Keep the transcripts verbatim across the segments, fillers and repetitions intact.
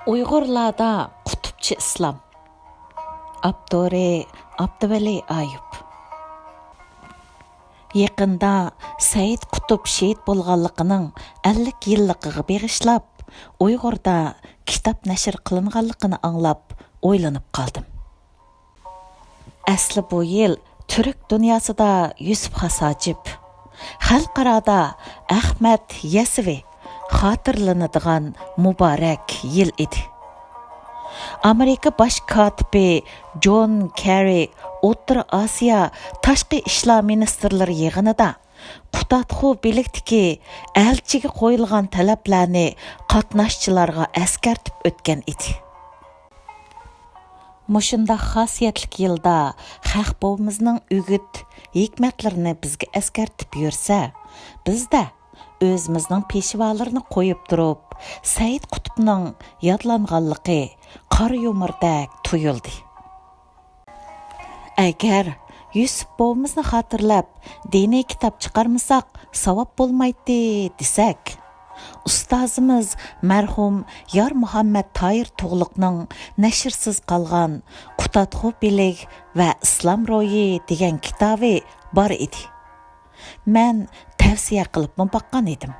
ئۇيغۇرلاردا قۇتۇپچى ئىسلام. ئاپتورى: ئابدۇۋەلى ئايۇپ. يېقىندا سەئىد قۇتۇپ شېھىت بولغانلىقىنىڭ ئەللىك يىللىقىغا بېغىشلاپ، ئۇيغۇردا كىتاب نەشر قىلىنغانلىقىنى ئاڭلاپ ئويلىنىپ قالدىم. ئەسلى بۇ يىل تۈرك دۇنياسىدا يۈسۈپ خاس ھاجىپ، خەلقئارادا ئەخمەت يەسۋى خاتىرىلىنىدىغان مۇبارەك يىل ئىدى. ئامېرىكا باش كاتىپى جون كېررى ئوتتۇرا ئاسىيا تاشقى ئىشلار مىنىستىرلىرى يىغىنىدا قۇتادغۇ بېلىكتىكى ئەلچىگە قويۇلغان تەلەپلەرنى قاتناشچىلارغا ئەسكەرتىپ ئۆتكەن ئىدى. مۇشۇنداق خاسىيەتلىك يىلدا خەق بوۋىمىزنىڭ ئۈگۈت، ھېكمەتلىرىنى بىزگە ئەسكەرتىپ يۈرسە، بىزدە ئۆزىمىزنىڭ پېشۋالىرىنى قويۇپ تۇرۇپ، سەئىد قۇتۇپنىڭ يادلانغانلىقى قارا يۇمۇردەك تۇيۇلدى. ئەگەر يۈسۈپ بوۋىمىزنى خاتىرىلەپ، دىنىي كىتاب چىقارمىساق، ساۋاب بولمايتتى دېسەك، ئۇستازىمىز مەرھۇم يار مۇھەممەد تاھىر تۇغلۇقنىڭ نەشرسىز قالغان قۇتادغۇ بېلىك ۋە ئىسلام روھى دېگەن كىتابى بار ئىدى. مەن تەۋسىيە قىلىپمۇ باققان ئىدىم.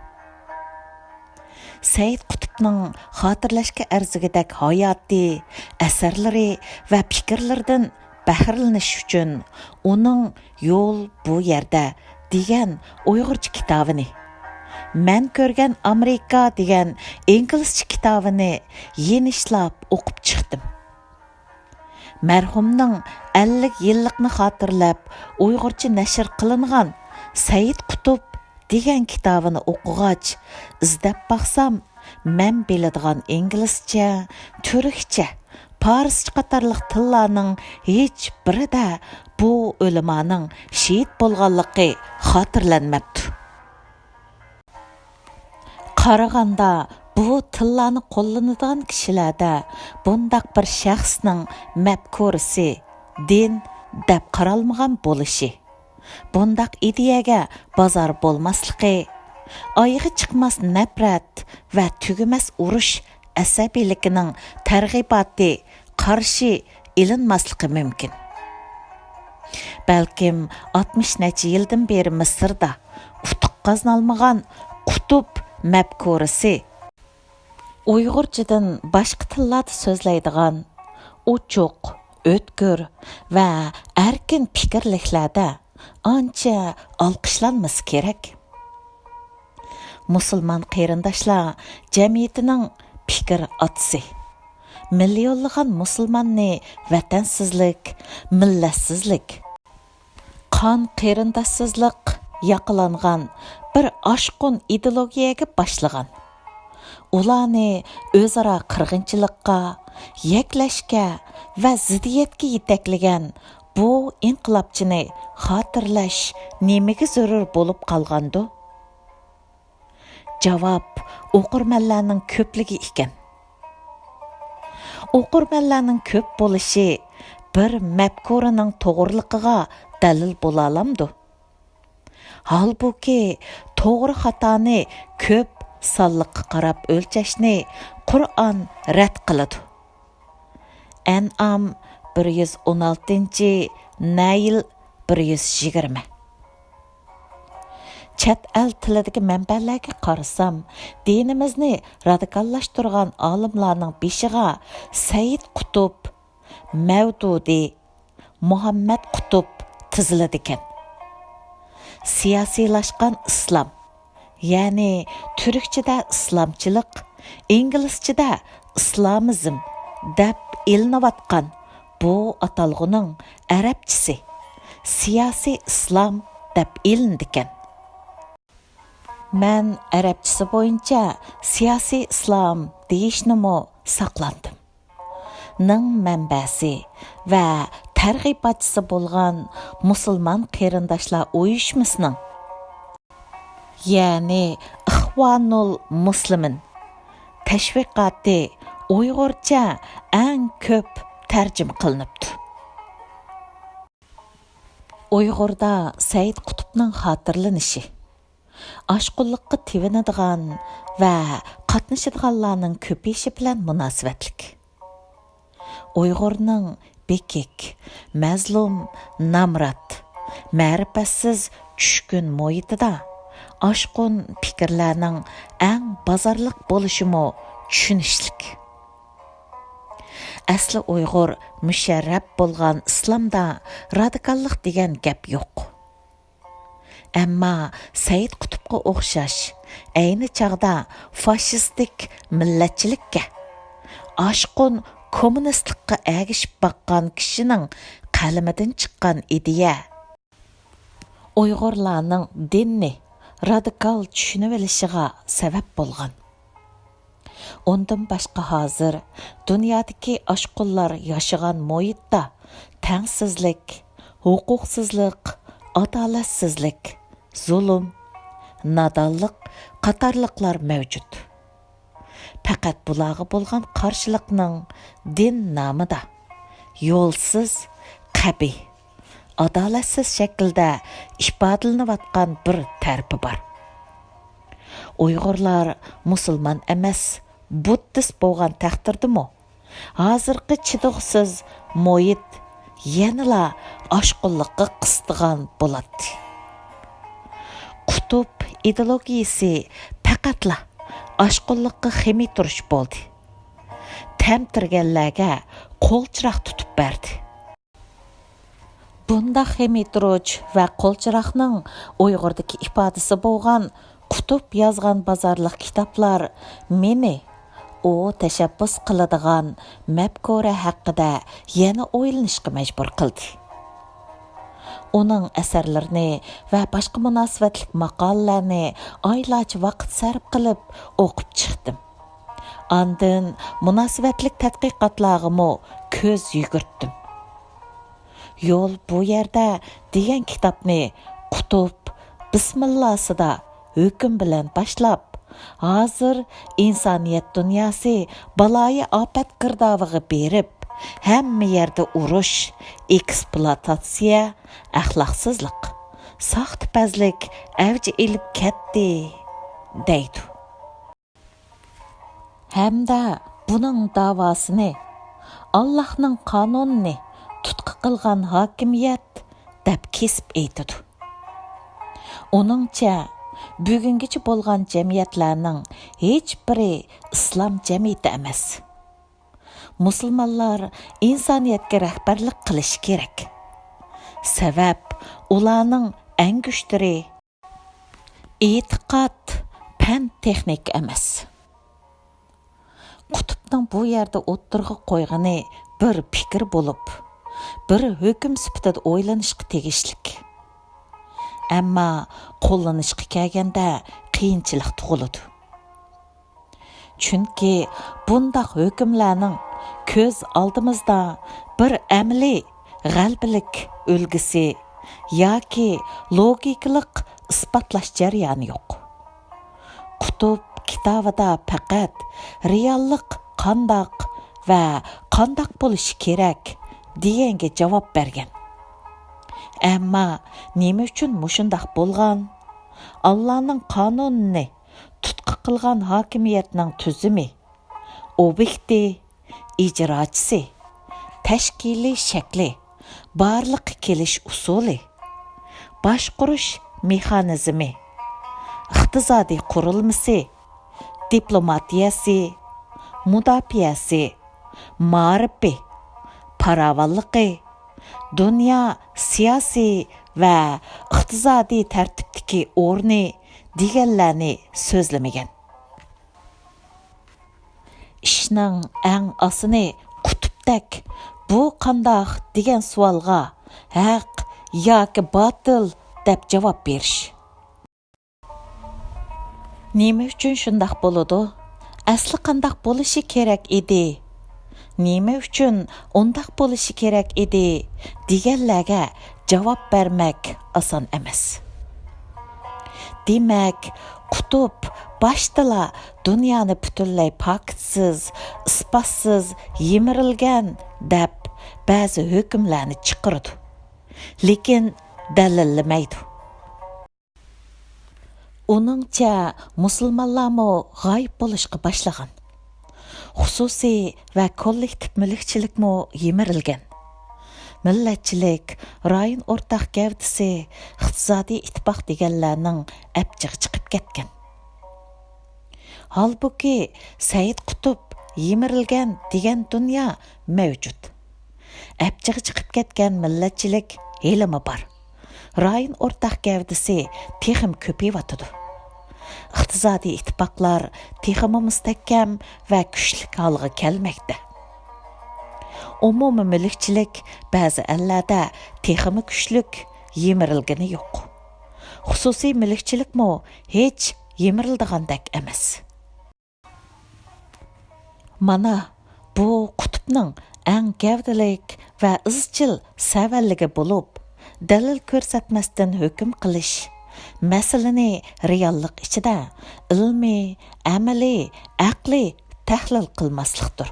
سەئىد قۇتۇپنىڭ خاتىرىلەشكە ئەرزىگۈدەك ھاياتى، ئەسەرلىرى ۋە پىكىرلىرىدىن بەھرىلىنىش ئۈچۈن ئۇنىڭ يول بۇ يەردە دېگەن ئۇيغۇرچە كىتابىنى، مەن كۆرگەن ئامېرىكا دېگەن ئىنگلىزچە كىتابىنى يېنىشلاپ ئوقۇپ چىقتىم. مەرھۇمنىڭ ئەللىك يىللىقىنى خاتىرىلەپ ئۇيغۇرچە نەشر قىلىنغان سەئىد قۇتۇپ دېگەن كىتابىنى ئوقۇغاچ، ئىزدەپ باقسام، مەن بىلىدىغان ئىنگلىزچە، تۈركچە، پارسچە قاتارلىق تىللارنىڭ ھېچبىرىدە بۇ ئۆلىمانىڭ شېھىت بولغانلىقى خاتىرىلەنمەپتۇ. قارىغاندا، بۇ تىللارنى قوللىنىدىغان كىشىلەردە بۇنداق بىر شەخسنىڭ مەپكۇرىسى، دىن دەپ قارالمىغان بولۇشى، بۇنداق ئىدىيەگە بازار بولماسلىقى، ئايىغى چىقماس نەپرەت ۋە تۈگىمەس ئۇرۇش ئەسەبىيلىكىنىڭ تەرغىباتى، قارشى ئېلىنماسلىقى مۇمكىن. بەلكىم ئاتمىش نەچچە يىلدىن بېرى مىسىردا ئۇتۇق قازىنالمىغان قۇتۇپ مەپكۇرىسى ئۇيغۇرچىدىن باشقا تىللاردا سۆزلەيدىغان ئوچۇق، ئۆتكۈر ۋە ئەركىن پىكىرلىكلەردە ئانچە ئالقىشلانمىسا كېرەك. مۇسۇلمان قېرىنداشلار جەمئىيىتىنىڭ پىكىر ئاتىسى، مىليونلىغان مۇسۇلماننى ۋەتەنسىزلىك، مىللەتسىزلىك، قان قېرىنداشسىزلىق ياقىلانغان بىر ئاشقۇن ئىدېئولوگىيەگە باشلىغان، ئۇلارنى ئۆزئارا قىرغىنچىلىققا، يەكلەشكە ۋە زىددىيەتكە يېتەكلىگەن بۇ ئىنقىلابچىنى خاتىرىلەش نېمىگە زۆرۈر بولۇپ قالغاندۇ؟ جاۋاب ئوقۇرمەنلەرنىڭ كۆپلۈكى ئىكەن. ئوقۇرمەنلەرنىڭ كۆپ بولۇشى بىر مەپكۇرىنىڭ توغرىلىقىغا دەلىل بولالامدۇ؟ ھالبۇكى، توغرا خاتانى كۆپ سانلىققا قاراپ ئۆلچەشنى قۇرئان رەت قىلىدۇ. ئەنئام بىر يۈز ئون ئالتىنچى، نەيل بىر يۈز يىگىرمە. چەت ئەل تىلىدىكى مەنبەلەرگە قارىسام، دىنىمىزنى رادىكاللاشتۇرغان ئالىملارنىڭ بېشىغا سەئىد قۇتۇپ، مەۋدۇدى، مۇھەممەد قۇتۇپ تىزىلىدىكەن. سىياسىيلاشقان ئىسلام، يەنى تۈركچىدە ئىسلامچىلىق، ئىنگلىزچىدە ئىسلامىزم دەپ ئېلىنىۋاتقان بۇ ئاتالغۇنىڭ ئەرەبچىسى سىياسىي ئىسلام دەپ ئېلىنىدىكەن. مەن ئەرەبچىسى بويىچە سىياسىي ئىسلام دېيىشنىمۇ ساقلاندىم. نىڭ مەنبەسى ۋە تەرغىباتچىسى بولغان مۇسۇلمان قېرىنداشلار ئۇيۇشمىسىنىڭ، يەنى ئىخۋانۇل مۇسلىمىن تەشۋىقاتى ئۇيغۇرچە ئەڭ كۆپ تەرجىمە قىلىنىپتۇ. ئۇيغۇردا سەئىد قۇتۇپنىڭ خاتىرىلىنىشى. ئاشقۇنلۇققا تېۋىنىدىغان ۋە قاتنىشىدىغانلارنىڭ كۆپىيىشى بىلەن مۇناسىۋەتلىك. ئۇيغۇرنىڭ بېكىك، مەزلۇم، نامرات، مەرىپەتسىز، چۈشكۈن مۇھىتىدا ئاشقۇن پىكىرلەرنىڭ ئەڭ بازارلىق بولۇشىمۇ چۈشىنىشلىك. ئەسلى ئۇيغۇر مۇشەررەپ بولغان ئىسلامدا رادىكاللىق دېگەن گەپ يوق. ئەمما سەئىد قۇتۇپقا ئوخشاش، ئەينى چاغدا فاشىستىك مىللەتچىلىككە، ئاشقۇن كوممۇنىستلىققا ئەگىشىپ باققان كىشىنىڭ قەلىمىدىن چىققان ئىدىيە ئۇيغۇرلارنىڭ دىننى رادىكال چۈشىنىۋېلىشىغا سەۋەب بولغان. ئۇندىن باشقا، ھازىر دۇنيادىكى ئاشقۇنلار ياشىغان مۇھىتتا تەڭسىزلىك، ھوقۇقسىزلىق، ئادالەتسىزلىك، زۇلۇم، نادانلىق قاتارلىقلار مەۋجۇت. پەقەت بۇلارغا بولغان قارشىلىقنىڭ دىن نامىدا يولسىز، قەبىھ، ئادالەتسىز شەكىلدە ئىپادىلىنىۋاتقان بىر تەرىپى بار. ئۇيغۇرلار مۇسۇلمان ئەمەس، بۇددىست بولغان تەقدىردىمۇ، ھازىرقى چىدىغۇسىز مۇھىت يەنىلا ئاشقۇنلۇققا قىستىغان بولاتتى. قۇتۇپ ئىدېئولوگىيىسى پەقەتلا ئاشقۇنلۇققا خېمىي تۇرۇش بولدى. تەمتىرىگەنلەرگە قول چىراغ تۇتۇپ بەردى. بۇنداق خېمىي تۇرۇش ۋە قول چىراغنىڭ ئۇيغۇردىكى ئىپادىسى بولغان قۇتۇپ يازغان بازارلىق كىتابلار مېنى ئۇ تەشەببۇس قىلىدىغان مەپكۇرە ھەققىدە يەنە ئويلىنىشقا مەجبۇر قىلدى. ئۇنىڭ ئەسەرلىرىنى ۋە باشقا مۇناسىۋەتلىك ماقالىلەرنى ئايلارچە ۋاقىت سەرپ قىلىپ ئوقۇپ چىقتىم. ئاندىن مۇناسىۋەتلىك تەتقىقاتلارغىمۇ كۆز يۈگۈرتتۈم. يول بۇ يەردە دېگەن كىتابنى قۇتۇپ بىسمىللاسىدا ھۆكۈم بىلەن باشلاپ، ھازىر ئىنسانىيەت دۇنياسى بالايىئاپەت گىردابىغا بېرىپ، ھەممە يەردە ئۇرۇش، ئېكسپلۇئاتاتسىيە، ئەخلاقسىزلىق، ساختىپەزلىك ئەۋج ئېلىپ كەتتى، دەيدۇ. ھەمدە بۇنىڭ داۋاسىنى ئاللاھنىڭ قانۇنىنى تۇتقا قىلغان ھاكىمىيەت دەپ كېسىپ ئېيتىدۇ. ئۇنىڭچە، بۈگۈنگىچە بولغان جەمئىيەتلەرنىڭ ھېچبىرى ئىسلام جەمئىيىتى ئەمەس. مۇسۇلمانلار ئىنسانىيەتكە رەھبەرلىك قىلىشى كېرەك. سەۋەب، ئۇلارنىڭ ئەڭگۈشتىرى ئېتىقاد، پەن، تېخنىكا ئەمەس. قۇتۇپنىڭ بۇ يەردە ئوتتۇرىغا قويغىنى بىر پىكىر بولۇپ، بىر ھۆكۈم سۈپىتىدە ئويلىنىشقا تېگىشلىك. ئەمما قوللىنىشقا كەلگەندە قىيىنچىلىق تۇغۇلىدۇ. چۈنكى بۇنداق ھۆكۈملەرنىڭ كۆز ئالدىمىزدا بىر ئەمەلىي غەلىبىلىك ئۈلگىسى ياكى لوگىكىلىق ئىسپاتلاش جەريانى يوق. قۇتۇپ كىتابىدا پەقەت رېئاللىق قانداق ۋە قانداق بولۇشى كېرەك دېگەنگە جاۋاب بەرگەن. ئەمما نېمە ئۈچۈن مۇشۇنداق بولغان؟ ئاللانىڭ قانۇنىنى تۇتقا قىلغان ھاكىمىيەتنىڭ تۈزۈمى، ئوبيېكتى، ئىجراچىسى، تەشكىلىي شەكلى، بارلىققا كېلىش ئۇسۇلى، باشقۇرۇش مېخانىزمى، ئىقتىسادىي قۇرۇلمىسى، دىپلوماتىيەسى، مۇداپىئەسى، مائارىپى، پاراۋانلىقى، دۇنيا سىياسىي ۋە ئىقتىسادىي تەرتىپتىكى ئورنى دېگەنلەرنى سۆزلىمىگەن. ئىشنىڭ ئەڭ ئاسىنى قۇتۇپتەك «بۇ قانداق؟» دېگەن سوئالغا «ھەق ياكى باتىل» دەپ جاۋاب بېرىش. نېمە ئۈچۈن شۇنداق بولىدۇ؟ ئەسلى قانداق بولۇشى كېرەك ئىدى؟ نېمە ئۈچۈن ئۇنداق بولۇشى كېرەك ئىدى؟ دېگەنلەرگە جاۋاب بەرمەك ئاسان ئەمەس. دېمەك، قۇتۇپ باشتىلا دۇنيانى پۈتۈنلەي پاكىتسىز، ئىسپاتسىز، يىمىرىلگەن دەپ بەزى ھۆكۈملەرنى چىقىرىدۇ. لېكىن دەلىللىمەيدۇ. ئۇنىڭچە، مۇسۇلمانلارمۇ غايىب بولۇشقا باشلىغان. خۇسۇسىي ۋە كوللېكتىپ مۈلۈكچىلىكمۇ يىمىرىلگەن. مىللەتچىلىك، رايون ئورتاق گەۋدىسى، ئىقتىسادىي ئىتتىپاق دېگەنلەرنىڭ ئەپچىقى چىقىپ كەتكەن. ھالبۇكى، سەئىد قۇتۇپ يىمىرىلگەن دېگەن دۇنيا مەۋجۇت. ئەپچىقى چىقىپ كەتكەن مىللەتچىلىك ھېلىمۇ بار. رايون ئورتاق گەۋدىسى تېخىمۇ كۆپىيىۋاتىدۇ. ئىقتىسادىي ئىتتىپاقلار تېخىمۇ مۇستەھكەم ۋە كۈچلۈك ھالغا كەلمەكتە. ئومۇمىي مۈلۈكچىلىك بەزى ئەللەردە تېخىمۇ كۈچلۈك، يىمىرىلگىنى يوق. خۇسۇسىي مۈلۈكچىلىكمۇ ھېچ يىمىرىلىدىغاندەك ئەمەس. مانا، بۇ قۇتۇپنىڭ ئەڭ گەۋدىلىك ۋە ئىزچىل سەۋەنلىكى بولۇپ، دەلىل كۆرسەتمەستىن ھۆكۈم قىلىش، مەسىلىنى رېئاللىق ئىچىدە ئىلمىي، ئەمەلىي، ئەقلىي تەھلىل قىلماسلىقتۇر.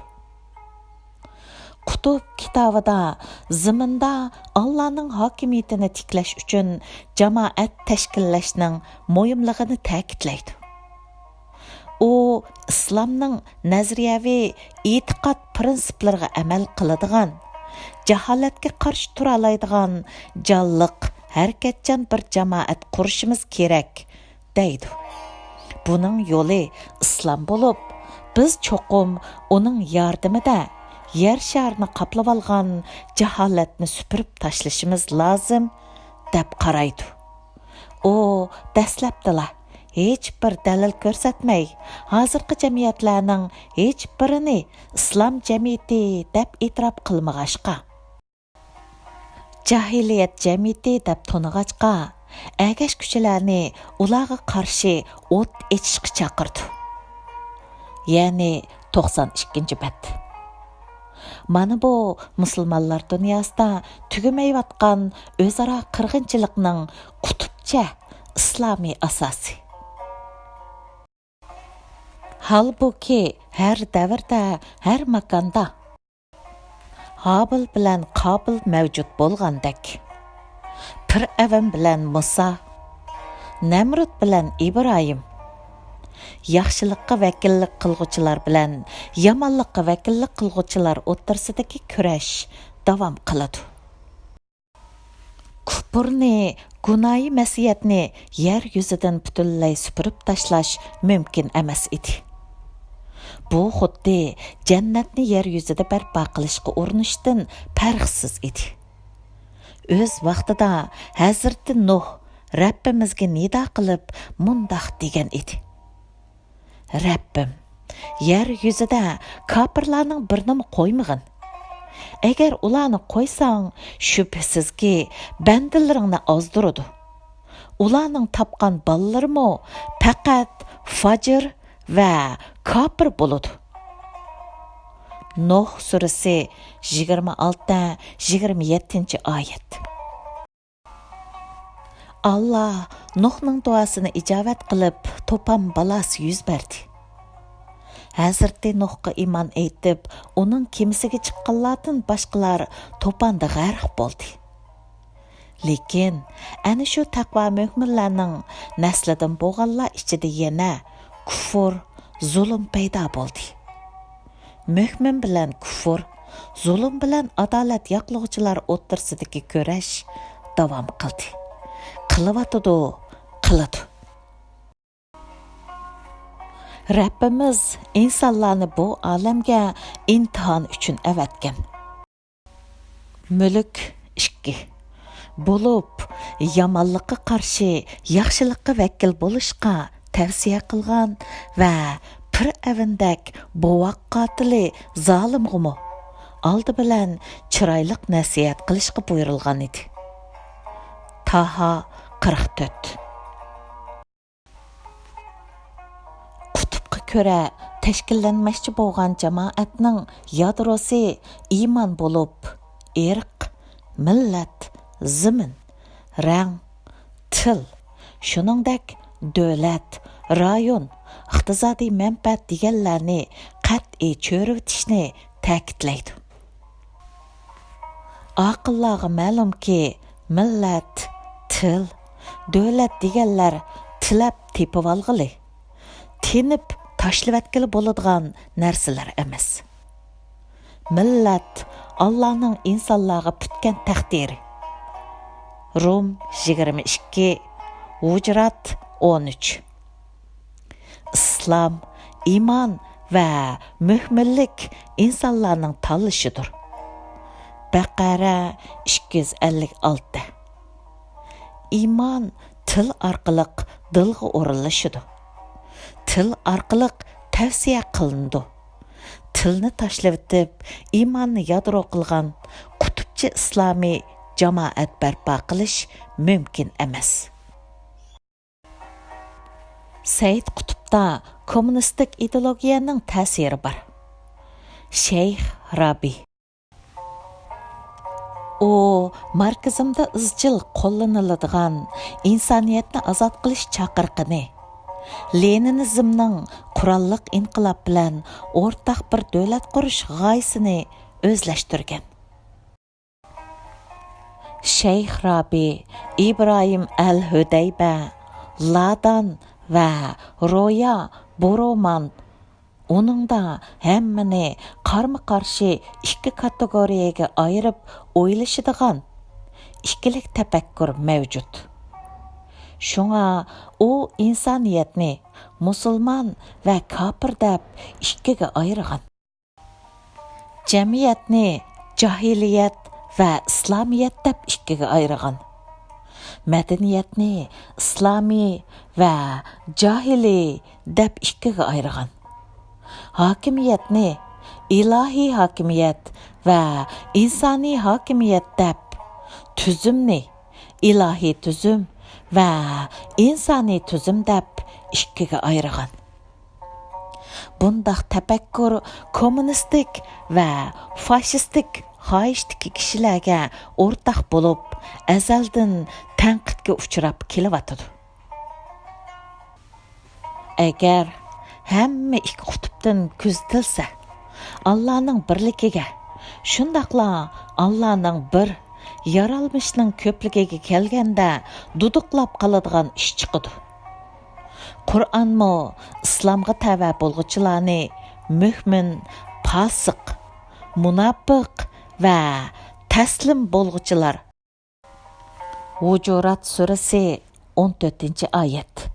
قۇتۇپ كىتابىدا زېمىندا ئاللانىڭ ھاكىمىيىتىنى تىكلەش ئۈچۈن جامائەت تەشكىللەشنىڭ مۇھىملىقىنى تەكىتلەيدۇ. ئۇ ئىسلامنىڭ نەزەرىيەۋى ئېتىقاد پىرىنسىپلىرىغا ئەمەل قىلىدىغان، جاھالەتكە قارشى تۇرالايدىغان جانلىق، ھەرىكەتچان بىر جامائەت قۇرۇشىمىز كېرەك، دەيدۇ. بۇنىڭ يولى ئىسلام بولۇپ، بىز چوقۇم ئۇنىڭ ياردىمىدە يەر شارىنى قاپلىۋالغان جاھالەتنى سۈپۈرۈپ تاشلىشىمىز لازىم، دەپ قارايدۇ. ئۇ دەسلەپتىلا ھېچ بىر دەلىل كۆرسەتمەي، ھازىرقى جەمئىيەتلەرنىڭ ھېچ بىرىنى ئىسلام جەمئىيىتى دەپ ئېتىراپ قىلمىغاچقا، جاھىلىيەت جەمئىيىتى دەپ تونۇغاچقا، ئەگەشكۈچىلەرنى ئۇلارغا قارشى ئوت ئېچىشقا چاقىرىدۇ. يەنى توقسان ئىككىنچى بەت. مانا بۇ مۇسۇلمانلار دۇنياسىدا تۈگىمەيۋاتقان ئۆزئارا قىرغىنچىلىقنىڭ قۇتۇپچە ئىسلامىي ئاساسى. ھالبۇكى، ھەر دەۋردە، ھەر ماكاندا ھابىل بىلەن قابىل مەۋجۇت بولغاندەك، پىرئەۋن بىلەن مۇسا، نەمرۇت بىلەن ئىبراھىم، ياخشىلىققا ۋەكىللىك قىلغۇچىلار بىلەن يامانلىققا ۋەكىللىك قىلغۇچىلار ئوتتۇرىسىدىكى كۈرەش داۋام قىلىدۇ. كۇپۇرنى، گۇناھى مەسىيەتنى يەر يۈزىدىن پۈتۈنلەي سۈپۈرۈپ تاشلاش مۇمكىن ئەمەس ئىدى. بۇ خۇددى جەننەتنى يەر يۈزىدە بەرپا قىلىشقا ئۇرۇنۇشتىن پەرقسىز ئىدى. ئۆز ۋاقتىدا ھەزرىتى نۇھ رەببىمىزگە نىدا قىلىپ مۇنداق دېگەن ئىدى: رەببىم، يەر يۈزىدە كاپىرلارنىڭ بىرىنىمۇ قويمىغىن. ئەگەر ئۇلارنى قويساڭ، شۈبھىسىزكى، بەندىلىرىڭنى ئازدۇرىدۇ. ئۇلارنىڭ تاپقان بالىلىرىمۇ پەقەت فاجىر ۋە كاپىر بولىدۇ. نۇھ سۈرىسى، يىگىرمە ئالتە، يىگىرمە يەتتىنچى ئايەت. ئاللا نۇھنىڭ دۇئاسىنى ئىجابەت قىلىپ، توپان بالاسى يۈز بەردى. ھەزرىتى نۇھقا ئىمان ئېيتىپ، ئۇنىڭ كېمىسىگە چىققانلاردىن باشقىلار توپاندا غەرق بولدى. لېكىن ئەنە شۇ تەقۋا مۆمىنلەرنىڭ نەسلىدىن بولغانلار ئىچىدە يەنە كۇفۇر، زۇلۇم پەيدا بولدى. مۆمىن بىلەن كۇفۇر، زۇلۇم بىلەن ئادالەت ياقلىغۇچىلار ئوتتۇرىسىدىكى كۈرەش داۋام قىلدى. قىلىۋاتىدۇ، قىلىدۇ. رەببىمىز ئىنسانلارنى بۇ ئالەمگە ئىمتىھان ئۈچۈن ئەۋەتكەن. مۈلۈك ئىككى. بولۇپ، يامانلىققا قارشى ياخشىلىققا ۋەكىل بولۇشقا تەۋسىيە قىلغان ۋە پىرئەۋندەك بوۋاق قاتىلى زالىمغىمۇ ئالدى بىلەن چىرايلىق نەسىھەت قىلىشقا بۇيرۇلغان ئىدى. تاھا، قىرىق تۆت. قۇتۇپقا كۆرە، تەشكىللەنمەكچى بولغان جامائەتنىڭ يادروسى ئىمان بولۇپ، ئىرق، مىللەت، زېمىن، رەڭ، تىل، شۇنىڭدەك دۆلەت، رايون، ئىقتىسادىي مەنپەئەت دېگەنلەرنى قەتئىي چۆرۈۋېتىشنى تەكىتلەيدۇ. ئاقىللارغا مەلۇمكى، مىللەت، تىل، دۆلەت دېگەنلەر تىلەپ تېپىۋالغىلى، تېنىپ تاشلىۋەتكىلى بولىدىغان نەرسىلەر ئەمەس. مىللەت ئاللانىڭ ئىنسانلارغا پۈتكەن تەقدىرى. روم يىگىرمە ئىككى، ھۇجرات ئون ئۈچ. ئىسلام، ئىمان ۋە مۆمىنلىك ئىنسانلارنىڭ تاللىشىدۇر. بەقەرە ئىككى يۈز ئەللىك ئالتە. ئىمان تىل ئارقىلىق دىلغا ئورۇنلىشىدۇ. تىل ئارقىلىق تەۋسىيە قىلىنىدۇ. تىلنى تاشلىۋېتىپ، ئىماننى يادرو قىلغان قۇتۇپچى ئىسلامىي جامائەت بەرپا قىلىش مۇمكىن ئەمەس. سەيىد قۇتۇپتا كوممۇنىستىك ئىدېئولوگىيەنىڭ تەسىرى بار. شەيخ رابىي. ئۇ ماركسىزمدا ئىزچىل قوللىنىلىدىغان ئىنسانىيەتنى ئازاد قىلىش چاقىرىقىنى، لېنىنىزمنىڭ قوراللىق ئىنقىلاب بىلەن ئورتاق بىر دۆلەت قۇرۇش غايىسىنى ئۆزلەشتۈرگەن. شەيخ رابىي، ئىبراھىم ئەل ھۆدەيبە، لادان ۋە رويا بورومان ئۇنىڭدا ھەممىنى قارمۇ-قارشى ئىككى كاتېگورىيەگە ئايرىپ ئويلىشىدىغان ئىككىلىك تەپەككۇر مەۋجۇت. شۇڭا ئۇ ئىنسانىيەتنى مۇسۇلمان ۋە كاپىر دەپ ئىككىگە ئايرىغان. جەمئىيەتنى جاھىلىيەت ۋە ئىسلامىيەت دەپ ئىككىگە ئايرىغان. مەدەنىيەتنى ئىسلامىي ۋە جاھىلىي دەپ ئىككىگە ئايرىغان. ھاكىمىيەتنى ئىلاھىي ھاكىمىيەت ۋە ئىنسانىي ھاكىمىيەت دەپ، تۈزۈمنى ئىلاھىي تۈزۈم ۋە ئىنسانىي تۈزۈم دەپ ئىككىگە ئايرىغان. بۇنداق تەپەككۇر كوممۇنىستىك ۋە فاشىستىك خاھىشتىكى كىشىلەرگە ئورتاق بولۇپ، ئەزەلدىن تەنقىدكە ئۇچراپ كېلىۋاتىدۇ. ئەگەر ھەممە ئىككى قۇتۇپتىن كۆزىتىلسە، ئاللانىڭ بىرلىكىگە، شۇنداقلا ئاللانىڭ بىر، يارالمىشنىڭ كۆپلۈكىگە كەلگەندە دۇدۇقلاپ قالىدىغان ئىش چىقىدۇ. قۇرئانمۇ ئىسلامغا تەۋە بولغۇچىلارنى مۆمىن، پاسىق، مۇناپىق ۋە تەسلىم بولغۇچىلار، ھۇجۇرات سۈرىسى ئون تۆتىنچى ئايەت،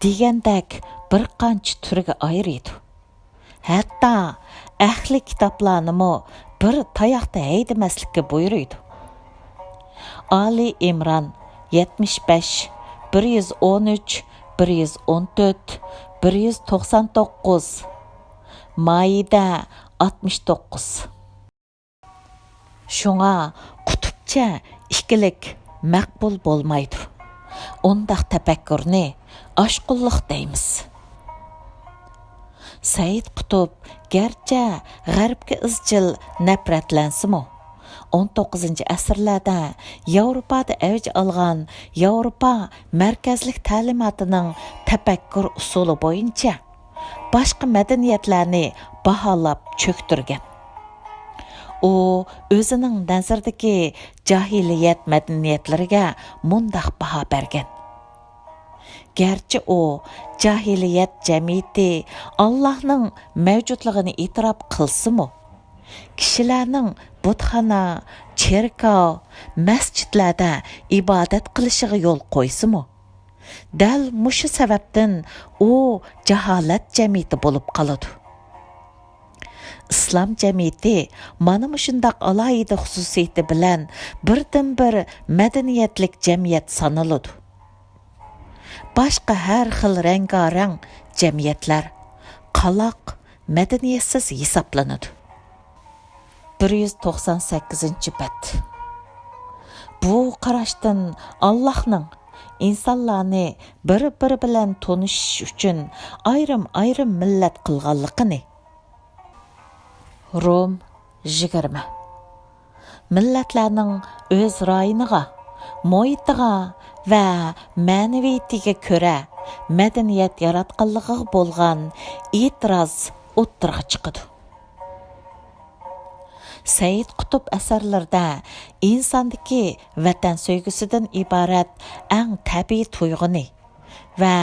دېگەندەك بىر قانچە تۈرگە ئايرىيدۇ. ھەتتا ئەھلى كىتابلارنىمۇ بىر تاياقتا ھەيدىمەسلىككە بۇيرۇيدۇ. ئالى ئىمران يەتمىش بەش، بىر يۈز ئون ئۈچ، بىر يۈز ئون تۆت، بىر يۈز توقسان توققۇز، مائىدە ئاتمىش توققۇز. شۇڭا قۇتۇپچە ئىككىلىك مەقبۇل بولمايدۇ. ئۇنداق تەپەككۇرنى ئاشقۇنلۇق دەيمىز. سەيىد قۇتۇپ گەرچە غەربكە ئىزچىل نەپرەتلەنسىمۇ، ئون توققۇزىنچى ئەسىرلەردە ياۋروپادا ئەۋج ئالغان ياۋروپا مەركەزلىك تەلىماتىنىڭ تەپەككۇر ئۇسۇلى بويىچە باشقا مەدەنىيەتلەرنى باھالاپ چۆكتۈرگەن. ئۇ ئۆزىنىڭ نەزىرىدىكى جاھىلىيەت مەدەنىيەتلىرىگە مۇنداق باھا بەرگەن: گەرچە ئۇ جاھىلىيەت جەمئىيىتى ئاللاھنىڭ مەۋجۇتلۇقىنى ئېتىراپ قىلسىمۇ، كىشىلەرنىڭ بۇتخانا، چېركاۋ، مەسچىتلەردە ئىبادەت قىلىشىغا يول قويسىمۇ، دەل مۇشۇ سەۋەبتىن ئۇ جاھالەت جەمئىيىتى بولۇپ قالىدۇ. ئىسلام جەمئىيىتى مانا مۇشۇنداق ئالاھىدە خۇسۇسىيىتى بىلەن بىردىنبىر مەدەنىيەتلىك جەمئىيەت سانىلىدۇ. باشقا ھەر خىل رەڭگارەڭ جەمئىيەتلەر قالاق، مەدەنىيەتسىز ھېسابلىنىدۇ. بىر يۈز توقسان سەككىزىنچى بەت. بۇ قاراشتىن ئاللاھنىڭ ئىنسانلارنى بىر-بىرى بىلەن تونۇشۇش ئۈچۈن ئايرىم-ئايرىم مىللەت قىلغانلىقىنى. روم يىگىرمە. مىللەتلەرنىڭ ئۆز رايونىغا، مۇھىتىغا ۋە مەنىۋىيىتىگە كۆرە مەدەنىيەت ياراتقانلىقىغا بولغان ئېتىراز ئوتتۇرىغا چىقىدۇ. سەيىد قۇتۇپ ئەسەرلىرىدە ئىنساندىكى ۋەتەن سۆيگۈسىدىن ئىبارەت ئەڭ تەبىئىي تۇيغۇنى، ۋە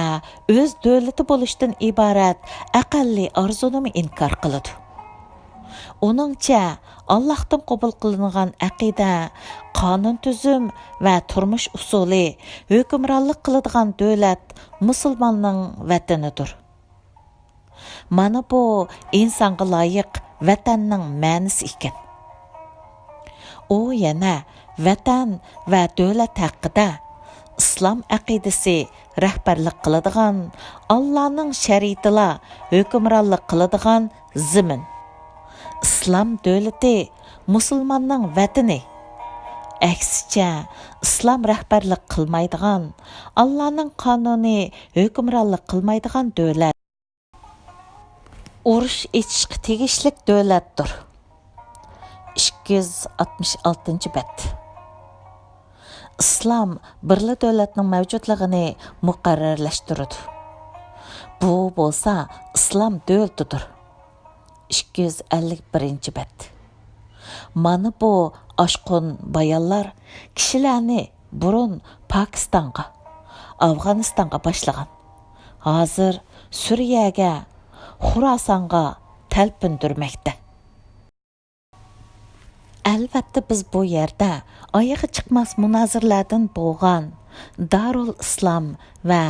ئۆز دۆلىتى بولۇشتىن ئىبارەت ئەقەللىي ئارزۇنىمۇ ئىنكار قىلىدۇ. ئۇنىڭچە، ئاللاھتىن قوبۇل قىلىنغان ئەقىدە، قانۇن تۈزۈم ۋە تۇرمۇش ئۇسۇلى، ھۆكۈمرانلىق قىلىدىغان دۆلەت مۇسۇلماننىڭ ۋەتىنىدۇر. مانا بۇ ئىنسانغا لايىق ۋەتەننىڭ مەنىسى ئىكەن. ئۇ يەنە ۋەتەن ۋە دۆلەت ھەققىدە، ئىسلام ئەقىدىسى رەھبەرلىك قىلىدىغان، ئاللانىڭ شەرىئىتىلا ھۆكۈمرانلىق قىلىدىغان زېمىن، ئىسلام دۆلىتى مۇسۇلماننىڭ ۋەتىنى، ئەكسىچە، ئىسلام رەھبەرلىك قىلمايدىغان، ئاللانىڭ قانۇنى ھۆكۈمرانلىق قىلمايدىغان دۆلەت. ئۇرۇش ئېچىشقا تېگىشلىك دۆلەتتۇر. ئىككى يۈز ئاتمىش ئالتىنچى بەت. ئىسلام بىرلا دۆلەتنىڭ مەۋجۇتلۇقىنى مۇقەررەرلەشتۈرىدۇ. بۇ بولسا ئىسلام دۆلىتىدۇر. ئىككى يۈز ئەللىك بىرىنچى بەت. مانا بۇ ئاشقۇن بايانلار كىشىلەرنى بۇرۇن پاكىستانغا، ئافغانىستانغا باشلىغان، ھازىر سۈرىيەگە، خۇراسانغا تەلپۈندۈرمەكتە. ئەلۋەتتە، بىز بۇ يەردە ئايىغى چىقماس مۇنازىرىلەردىن بولغان دارۇل ئىسلام ۋە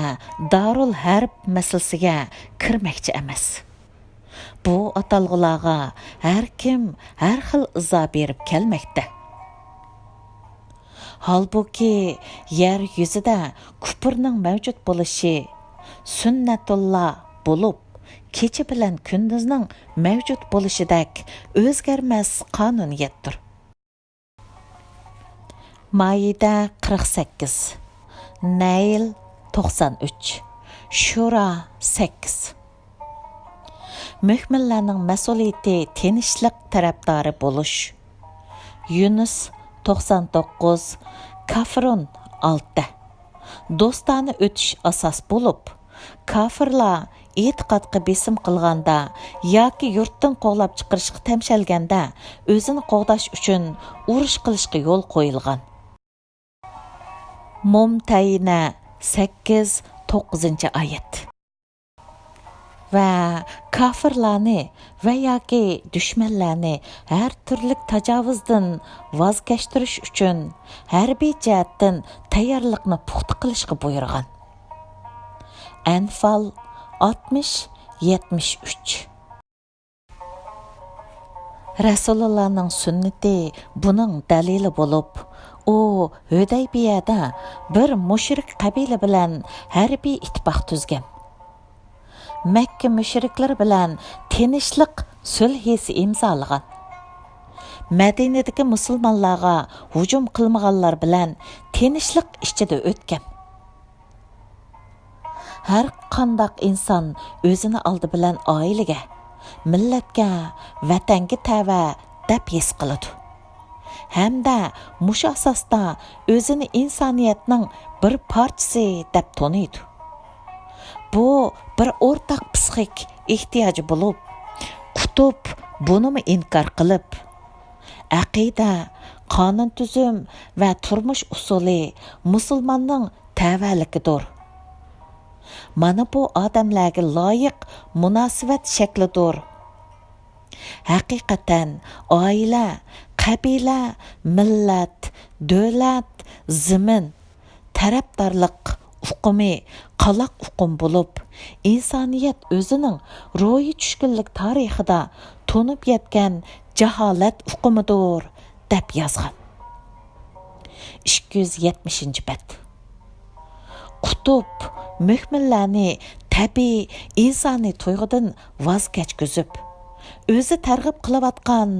دارۇل ھەرب مەسىلىسىگە كىرمەكچى ئەمەس. بۇ ئاتالغۇلارغا ھەر كىم ھەر خىل ئىزا بېرىپ كەلمەكتە. ھالبۇكى، يەر يۈزىدە كۇپۇرنىڭ مەۋجۇت بولۇشى سۈننەتۇللا بولۇپ، كېچە بىلەن كۈندۈزنىڭ مەۋجۇت بولۇشىدەك ئۆزگەرمەس قانۇنىيەتتۇر. مائىدە قىرىق سەككىز، نەيل توقسان ئۈچ، شۇرا سەككىز. مۆمىنلەرنىڭ مەسئۇلىيىتى تىنچلىق تەرەپدارى بولۇش. يۇنۇس توقسان توققۇز، كافىرۇن ئالتە. دوستانە ئۆتۈش ئاساس بولۇپ، كافىرلار ئېتىقادقا بېسىم قىلغاندا ياكى يۇرتتىن قوغلاپ چىقىرىشقا تەمشەلگەندە، ئۆزىنى قوغداش ئۈچۈن ئۇرۇش قىلىشقا يول قويۇلغان. مۇمتەھىنە سەككىز، توققۇزىنچى ئايەت. ۋە كافىرلارنى ۋە ياكى دۈشمەنلەرنى ھەر تۈرلۈك تاجاۋۇزدىن ۋاز كەچتۈرۈش ئۈچۈن ھەربىي جەھەتتىن تەييارلىقنى پۇختا قىلىشقا بۇيرۇغان. ئەنفال ئاتمىش، يەتمىش ئۈچ. رەسۇلۇللانىڭ سۈننىتى بۇنىڭ دەلىلى بولۇپ، ئۇ ھۈدەيبىيەدە بىر مۇشرىك قەبىلە بىلەن ھەربىي ئىتتىپاق تۈزگەن. مەككە مۇشرىكلىرى بىلەن تىنچلىق سۈلھىسى ئىمزالىغان. مەدىنىدىكى مۇسۇلمانلارغا ھۇجۇم قىلمىغانلار بىلەن تىنچلىق ئىچىدە ئۆتكەن. ھەر قانداق ئىنسان ئۆزىنى ئالدى بىلەن ئائىلىگە، مىللەتكە، ۋەتەنگە تەۋە دەپ ھېس قىلىدۇ. ھەمدە مۇشۇ ئاساستا ئۆزىنى ئىنسانىيەتنىڭ بىر پارچىسى دەپ تونۇيدۇ. بۇ بىر ئورتاق پسىخىك ئېھتىياجى بولۇپ، قۇتۇب بۇنىمۇ ئىنكار قىلىپ، ئەقىدە، قانۇن تۈزۈم ۋە تۇرمۇش ئۇسۇلى مۇسۇلماننىڭ تەۋەلىكىدۇر. مانا بۇ ئادەملەرگە لايىق مۇناسىۋەت شەكلىدۇر. ھەقىقەتەن، ئائىلە، قەبىلە، مىللەت، دۆلەت، زېمىن، تەرەپدارلىق ئۇقۇمى قالاق ئۇقۇم بولۇپ، ئىنسانىيەت ئۆزىنىڭ روھىي چۈشكۈنلۈك تارىخىدا تونۇپ يەتكەن جاھالەت ئۇقۇمىدۇر، دەپ يازغان. ئىككى يۈز يەتمىشىنچى بەت. قۇتۇب مۆمىنلەرنى تەبىئىي ئىنسانىي تۇيغۇدىن ۋاز كەچكۈزۈپ، ئۆزى تەرغىب قىلىۋاتقان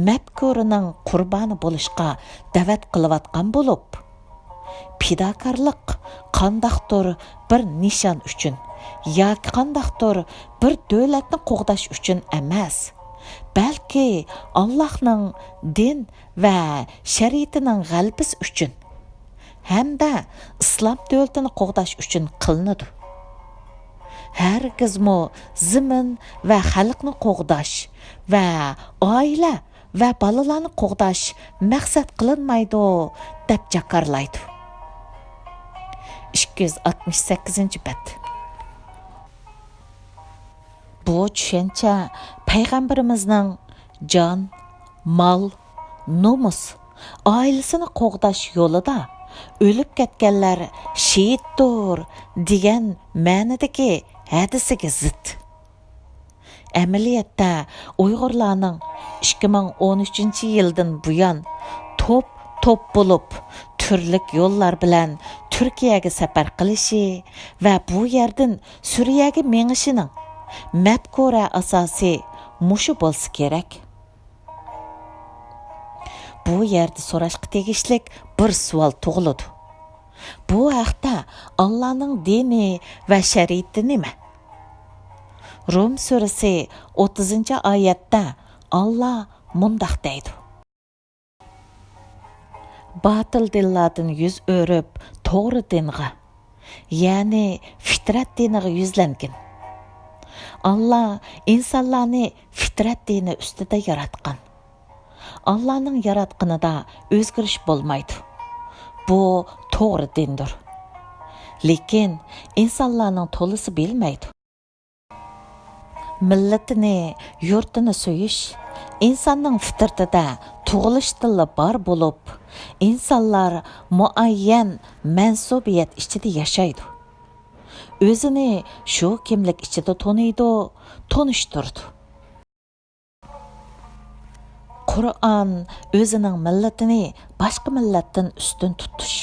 مەپكۇرىنىڭ قۇربانى بولۇشقا دەۋەت قىلىۋاتقان بولۇپ، پىداكارلىق قانداقتۇر بىر نىشان ئۈچۈن ياكى قانداقتۇر بىر دۆلەتنى قوغداش ئۈچۈن ئەمەس، بەلكى ئاللاھنىڭ دىن ۋە شەرىئىتىنىڭ غەلىبىسى ئۈچۈن ھەمدە ئىسلام دۆلىتىنى قوغداش ئۈچۈن قىلىنىدۇ. ھەرگىزمۇ زېمىن ۋە خەلقنى قوغداش ۋە ئائىلە ۋە بالىلارنى قوغداش مەقسەت قىلىنمايدۇ، دەپ جاكارلايدۇ. ئىككى يۈز ئاتمىش سەككىزىنچى بەت. بۇ چۈشەنچە پەيغەمبىرىمىزنىڭ جان، مال، نومۇس، ئائىلىسىنى قوغداش يولىدا «ئۆلۈپ كەتكەنلەر شېھىتتۇر» دېگەن مەنىدىكى ھەدىسىگە زىت. ئەمەلىيەتتە، ئۇيغۇرلارنىڭ ئىككى مىڭ ئون ئۈچىنچى يىلدىن بۇيان توپ-توپ بولۇپ، تۈرلۈك يوللار بىلەن تۈركىيەگە سەپەر قىلىشى ۋە بۇ يەردىن سۈرىيەگە مېڭىشىنىڭ مەپكۇرە ئاساسى مۇشۇ بولسا كېرەك. بۇ يەردە سوراشقا تېگىشلىك بىر سوئال تۇغۇلىدۇ. بۇ ھەقتە ئاللانىڭ دىنى ۋە شەرىئىتى نېمە؟ رۇم سۈرىسى ئوتتۇزىنچى ئايەتتە ئاللا مۇنداق دەيدۇ: باتىل دىنلاردىن يۈز ئۆرۈپ، توغرا دىنغا، يەنى فىترەت دىنىغا يۈزلەنگىن. ئاللا ئىنسانلارنى فىترەت دىنى ئۈستىدە ياراتقان. ئاللانىڭ ياراتقىنىدا ئۆزگىرىش بولمايدۇ. بۇ توغرا دىندۇر. لېكىن ئىنسانلارنىڭ تولىسى بىلمەيدۇ. مىللىتىنى، يۇرتىنى سۆيۈش ئىنساننىڭ فىترىتىدە تۇغۇلۇشتىنلا بار بولۇپ، ئىنسانلار مۇئەييەن مەنسۇبىيەت ئىچىدە ياشايدۇ. ئۆزىنى شۇ كىملىك ئىچىدە تونۇيدۇ، تونۇشتۇرىدۇ. قۇرئان ئۆزىنىڭ مىللىتىنى باشقا مىللەتتىن ئۈستۈن تۇتۇش،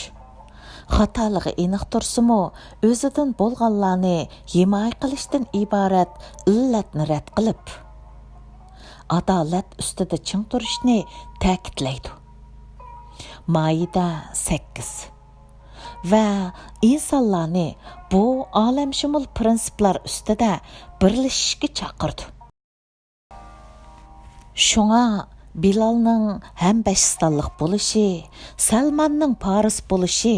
خاتالىقى ئېنىق تۇرسىمۇ، ئۆزىدىن بولغانلارنى ھىمايە قىلىشتىن ئىبارەت ئىللەتنى رەت قىلىپ، ئادالەت ئۈستىدە چىڭ تۇرۇشنى تەكىتلەيدۇ. مائىدە سەككىز. ۋە ئىنسانلارنى بۇ ئالەمشۇمۇل پىرىنسىپلار ئۈستىدە بىرلىشىشكە چاقىرىدۇ. شۇڭا بىلالنىڭ ھەمبەشىستانلىق بولۇشى، سەلماننىڭ پارس بولۇشى،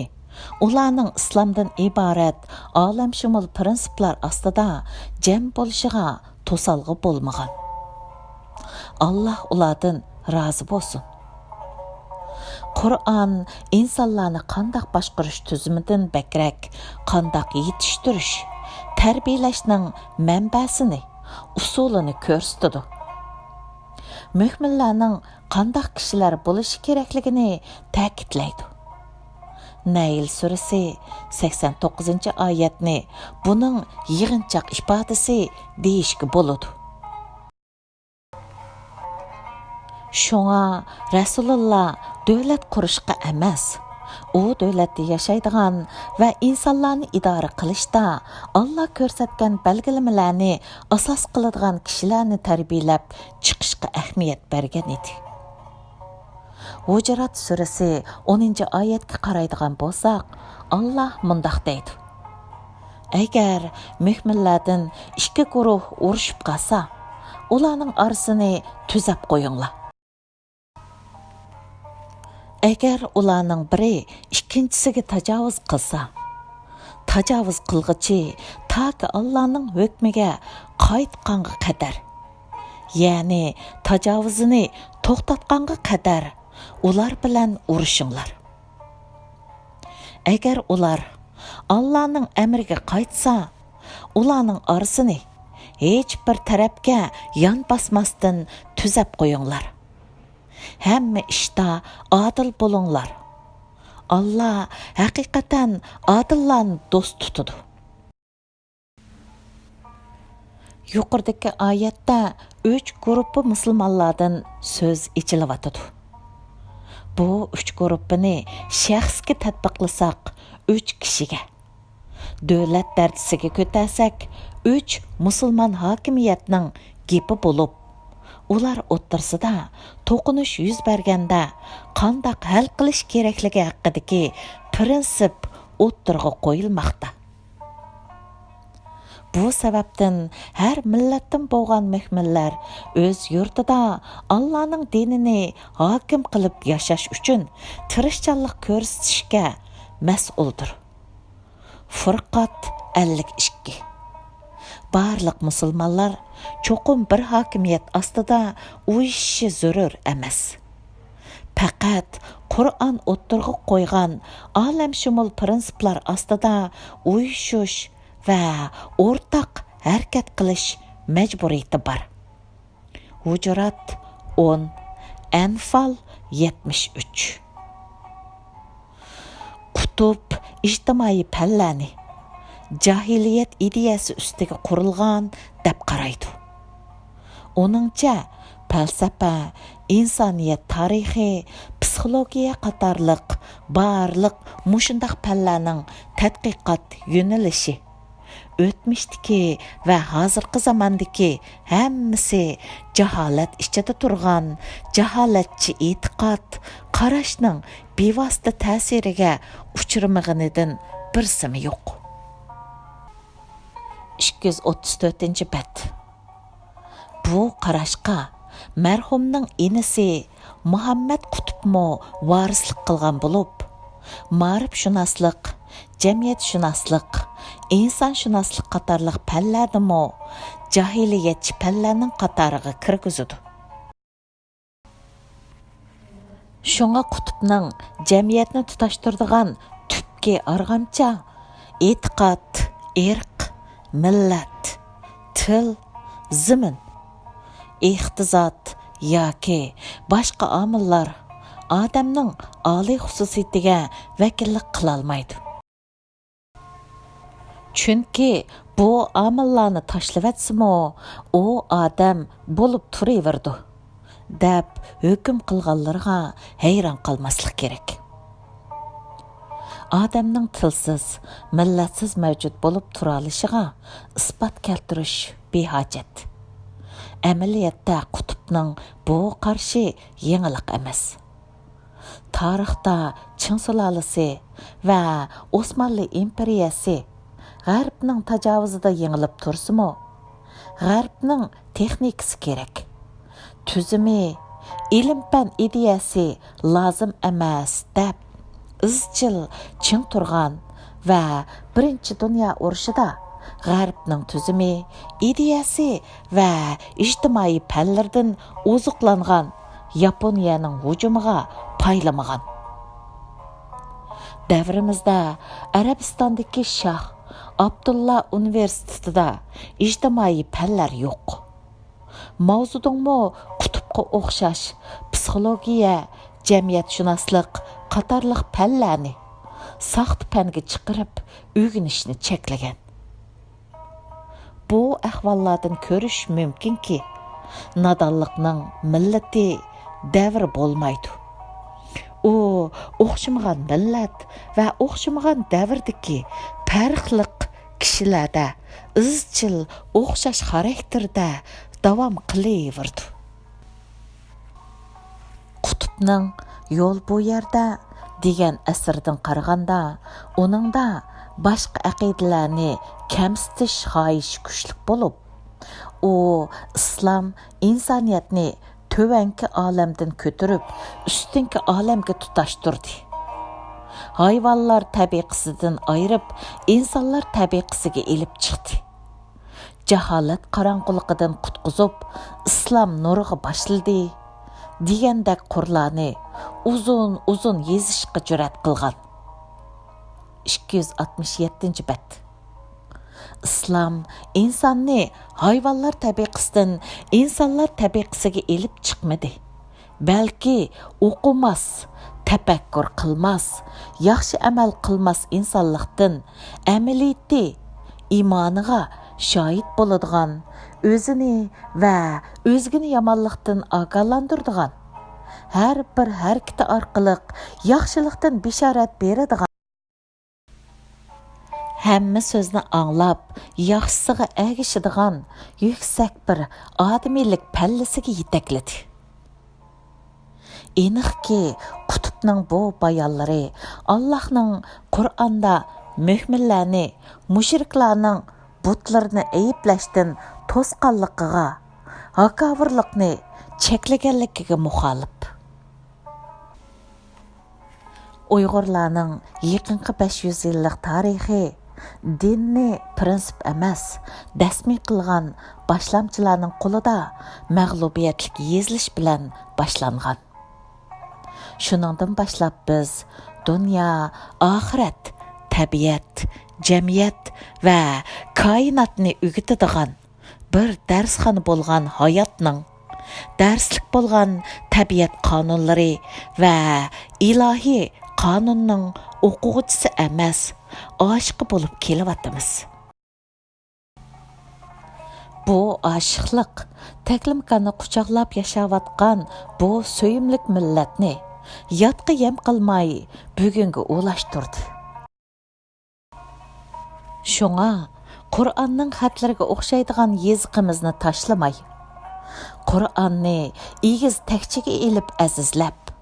ئۇلارنىڭ ئىسلامدىن ئىبارەت ئالەمشۇمۇل پىرىنسىپلار ئاستىدا جەم بولۇشىغا توسالغۇ بولمىغان. ئاللا ئۇلاردىن رازى بولسۇن. قۇرئان ئىنسانلارنى قانداق باشقۇرۇش تۈزۈمىدىن بەكرەك قانداق يېتىشتۈرۈش، تەربىيەلەشنىڭ مەنبەسىنى، ئۇسۇلىنى كۆرسىتىدۇ. مۆمىنلەرنىڭ قانداق كىشىلەر بولۇشى كېرەكلىكىنى تەكىتلەيدۇ. نەيل سۈرىسى سەكسەن توققۇزىنچى ئايەتنى بۇنىڭ يىغىنچاق ئىپادىسى دېيىشكە بولىدۇ. شۇڭا رەسۇلۇللا دۆلەت قۇرۇشقا ئەمەس، ئۇ دۆلەتتە ياشايدىغان ۋە ئىنسانلارنى ئىدارە قىلىشتا ئاللا كۆرسەتكەن بەلگىلىمىلەرنى ئاساس قىلىدىغان كىشىلەرنى تەربىيەلەپ چىقىشقا ئەھمىيەت بەرگەن ئىدى. ھۇجرات سۈرىسى ئونىنچى ئايەتكە قارايدىغان بولساق، ئاللا مۇنداق دەيدۇ: ئەگەر مۆمىنلەردىن ئىككى گۇرۇھ ئۇرۇشۇپ قالسا، ئۇلارنىڭ ئارىسىنى تۈزەپ قويۇڭلار. ئەگەر ئۇلارنىڭ بىرى ئىككىنچىسىگە تاجاۋۇز قىلسا، تاجاۋۇز قىلغۇچى تاكى ئاللانىڭ ھۆكمىگە قايتقانغا قەدەر، يەنى تاجاۋۇزىنى توختاتقانغا قەدەر ئۇلار بىلەن ئۇرۇشۇڭلار. ئەگەر ئۇلار ئاللانىڭ ئەمرىگە قايتسا، ئۇلارنىڭ ئارىسىنى ھېچبىر تەرەپكە يان باسماستىن تۈزەپ قويۇڭلار. ھەممە ئىشتا ئادىل بولۇڭلار. ئاللا ھەقىقەتەن ئادىللارنى دوست تۇتىدۇ. يۇقىرىدىكى ئايەتتە ئۈچ گۇرۇپپا مۇسۇلمانلاردىن سۆز ئېچىلىۋاتىدۇ. بۇ ئۈچ گۇرۇپپىنى شەخسكە تەتبىقلىساق، ئۈچ كىشىگە، دۆلەت دەرىجىسىگە كۆتەرسەك، ئۈچ مۇسۇلمان ھاكىمىيەتنىڭ گېپى بولۇپ، ئۇلار ئوتتۇرىسىدا توقۇنۇش يۈز بەرگەندە قانداق ھەل قىلىش كېرەكلىكى ھەققىدىكى پىرىنسىپ ئوتتۇرىغا قويۇلماقتا. بۇ سەۋەبتىن ھەر مىللەتتىن بولغان مۆمىنلەر ئۆز يۇرتىدا ئاللانىڭ دىنىنى ھاكىم قىلىپ ياشاش ئۈچۈن تىرىشچانلىق كۆرسىتىشكە مەسئۇلدۇر. فۇرقات ئەللىك ئىككى. بارلىق مۇسۇلمانلار چوقۇم بىر ھاكىمىيەت ئاستىدا ئۇيۇشۇشى زۆرۈر ئەمەس. پەقەت قۇرئان ئوتتۇرىغا قويغان ئالەمشۇمۇل پىرىنسىپلار ئاستىدا ئۇيۇشۇش ۋە ئورتاق ھەرىكەت قىلىش مەجبۇرىيىتى بار. ھۇجۇرات ئون، ئەنفال يەتمىش ئۈچ. قۇتۇپ ئىجتىمائىي پەنلەرنى جاھىلىيەت ئىدىيەسى ئۈستىگە قۇرۇلغان دەپ قارايدۇ. ئۇنىڭچە، پەلسەپە، ئىنسانىيەت تارىخى، پسىخولوگىيە قاتارلىق بارلىق مۇشۇنداق پەنلەرنىڭ تەتقىقات يۆنىلىشى. ئۆتمۈشتىكى ۋە ھازىرقى زاماندىكى ھەممىسى جاھالەت ئىچىدە تۇرغان جاھالەتچى ئېتىقاد، قاراشنىڭ بىۋاسىتە تەسىرىگە ئۇچرىمىغىنىدىن بىرسىمۇ يوق. ئىككى يۈز ئوتتۇز تۆتىنچى بەت. بۇ قاراشقا مەرھۇمنىڭ ئىنىسى مۇھەممەد قۇتۇپمۇ ۋارىسلىق قىلغان بولۇپ، مائارىپشۇناسلىق، جەمئىيەتشۇناسلىق، ئىنسانشۇناسلىق قاتارلىق پەنلەردىمۇ جاھىلىيەتچى پەنلەرنىڭ قاتارىغا كىرگۈزىدۇ. شۇڭا قۇتۇپنىڭ جەمئىيەتنى تۇتاشتۇرىدىغان تۈپكى ئارغامچا ئېتىقاد، ئىرق، مىللەت، تىل، زېمىن، ئىقتىساد ياكى باشقا ئامىللار ئادەمنىڭ ئالىي خۇسۇسىيىتىگە ۋەكىللىك قىلالمايدۇ. چۈنكى بۇ ئامىللارنى تاشلىۋەتسىمۇ، ئۇ ئادەم بولۇپ تۇرۇۋېرىدۇ، دەپ ھۆكۈم قىلغانلىرىغا ھەيران قالماسلىق كېرەك. ئادەمنىڭ تىلسىز، مىللەتسىز مەۋجۇت بولۇپ تۇرالىشىغا ئىسپات كەلتۈرۈش بىھاجەت. ئەمەلىيەتتە قۇتۇپنىڭ بۇ قارىشى يېڭىلىق ئەمەس. تارىختا چىڭ سۇلالىسى ۋە ئوسمانلى ئىمپېرىيەسى غەربنىڭ تاجاۋۇزىدا يېڭىلىپ تۇرسىمۇ، غەربنىڭ تېخنىكىسى كېرەك، تۈزۈمى، ئىلىم-پەن ئىدىيەسى لازىم ئەمەس دەپ ئىزچىل چىڭ تۇرغان ۋە بىرىنچى دۇنيا ئۇرۇشىدا غەربنىڭ تۈزۈمى، ئىدىيەسى ۋە ئىجتىمائىي پەنلىرىدىن ئوزۇقلانغان ياپونىيەنىڭ ھۇجۇمىغا پايلىمىغان. دەۋرىمىزدە ئەرەبىستاندىكى شاھ ئابدۇللا ئۇنىۋېرسىتېتىدا ئىجتىمائىي پەنلەر يوق. ماۋزېدۇڭمۇ قۇتۇپقا ئوخشاش پسىخولوگىيە، جەمئىيەتشۇناسلىق قاتارلىق پەنلەرنى ساختا پەنگە چىقىرىپ ئۆگىنىشنى چەكلىگەن. بۇ ئەھۋاللاردىن كۆرۈش مۇمكىنكى، نادانلىقنىڭ مىللىتى، دەۋرى بولمايدۇ. ئۇ ئوخشىمىغان مىللەت ۋە ئوخشىمىغان دەۋردىكى پەرقلىق كىشىلەردە ئىزچىل ئوخشاش خاراكتېردە داۋام قىلىۋېرىدۇ. قۇتۇپنىڭ يول بۇ يەردە دېگەن ئەسىرىدىن قارىغاندا، ئۇنىڭدا باشقا ئەقىدىلەرنى كەمسىتىش خاھىشى كۈچلۈك بولۇپ، ئۇ ئىسلام ئىنسانىيەتنى تۆۋەنكى ئالەمدىن كۆتۈرۈپ، ئۈستۈنكى ئالەمگە تۇتاشتۇردى. ھايۋانلار تەبىقىسىدىن ئايرىپ، ئىنسانلار تەبىقىسىگە ئېلىپ چىقتى. جاھالەت قاراڭغۇلۇقىدىن قۇتقۇزۇپ، ئىسلام نۇرىغا باشلىدى، دېگەندەك قۇرلارنى ئۇزۇن-ئۇزۇن يېزىشقا جۈرئەت قىلغان. ئىككى يۈز ئاتمىش يەتتىنچى بەت. ئىسلام ئىنساننى ھايۋانلار تەبىقىسىدىن ئىنسانلار تەبىقىسىگە ئېلىپ چىقمىدى. بەلكى ئوقۇماس، تەپەككۇر قىلماس، ياخشى ئەمەل قىلماس ئىنسانلىقتىن ئەمەلىيىتى ئىمانىغا شاھىت بولىدىغان، ئۆزىنى ۋە ئۆزگىنى يامانلىقتىن ئاگاھلاندۇرىدىغان، ھەر بىر ھەرىكىتى ئارقىلىق ياخشىلىقتىن بېشارەت بېرىدىغان، ھەممە سۆزنى ئاڭلاپ، ياخشىسىغا ئەگىشىدىغان يۈكسەك بىر ئادىمىيلىك پەللىسىگە يېتەكلىدى. ئېنىقكى، قۇتۇپنىڭ بۇ بايانلىرى ئاللاھنىڭ قۇرئاندا مۆمىنلەرنى مۇشرىكلارنىڭ بۇتلىرىنى ئەيىبلەشتىن توسقانلىقىغا، ھاكاۋۇرلۇقنى چەكلىگەنلىكىگە مۇخالىپ. ئۇيغۇرلارنىڭ يېقىنقى بەش يۈز يىللىق تارىخى دىننى پىرىنسىپ ئەمەس، دەسمىي قىلغان باشلامچىلارنىڭ قولىدا مەغلۇبىيەتلىك يېزىلىش بىلەن باشلانغان. شۇنىڭدىن باشلاپ بىز دۇنيا، ئاخىرەت، تەبىئەت، جەمئىيەت ۋە كائىناتنى ئۆگىتىدىغان بىر دەرسخانا بولغان ھاياتنىڭ، دەرسلىك بولغان تەبىئەت قانۇنلىرى ۋە ئىلاھىي قانۇننىڭ ئوقۇغۇچىسى ئەمەس، ئاشىقى بولۇپ كېلىۋاتىمىز. بۇ ئاشىقلىق تەكلىماكاننى قۇچاقلاپ ياشاۋاتقان بۇ سۆيۈملۈك مىللەتنى ياتقا يەم قىلماي بۈگۈنگە ئۇلاشتۇردى. شۇڭا قۇرئاننىڭ خەتلىرىگە ئوخشايدىغان يېزىقىمىزنى تاشلىماي، قۇرئاننى ئېگىز تەكچىگە ئېلىپ ئەزىزلەپ،